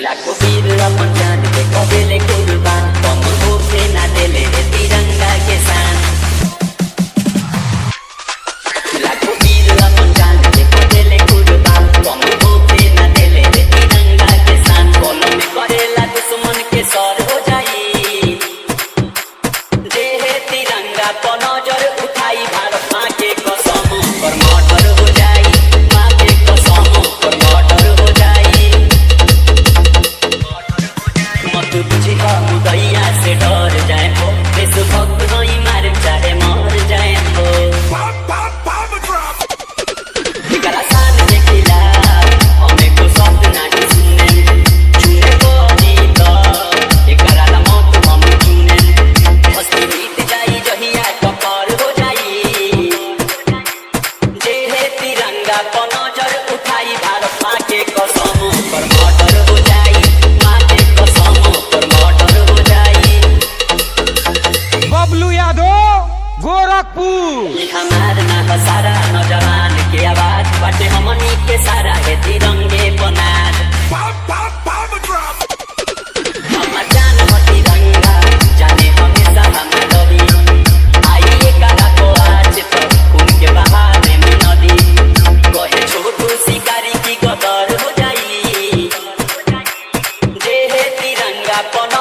लाखों वीर अपन जान के कबेले कुर्बान, कम होके ना देले रे तिरंगा के शान। लाखों वीर अपन जान के कबेले कुर्बान, कम होके ना देले रे तिरंगा के शान। कलम में करेला दुश्मन के सर हो जाई, जे हे तिरंगा पर नजर उठाई, भारत माँ के कसम पर मर्डर हो जाई, माँ के कसम पर मर्डर हो जाई। मत बुझी मुदैया से डर जाए हो, देशभक्त नहीं मार चाहे मर जाए हो। एकरा शान के खिलाफ हमें को शब्द नाही सुने, चुने पड़ी त एकरा ला मौत हम चुने। हस्ती बीत जाई जहिया कपार हो जाई, जे हे तिरंगा पर नजर उठाई, भारत माँ के कसम पर मर्डर हो जाई, माँ के कसम पर मर्डर हो जाई। बबलू यादव, गोरखपुर। ई हमार ना ह सारा नौजवान के आवाज बाटे, हमनी के सारा है तिरंगे बनार। हमर जान ह तिरंगा, जाने हमेशा हमर रवि आई एकरा को आज तो खून के बहावे में नदी। कहे छोटू शिकारी की गदर हो जाई, जे हे तिरंगा पर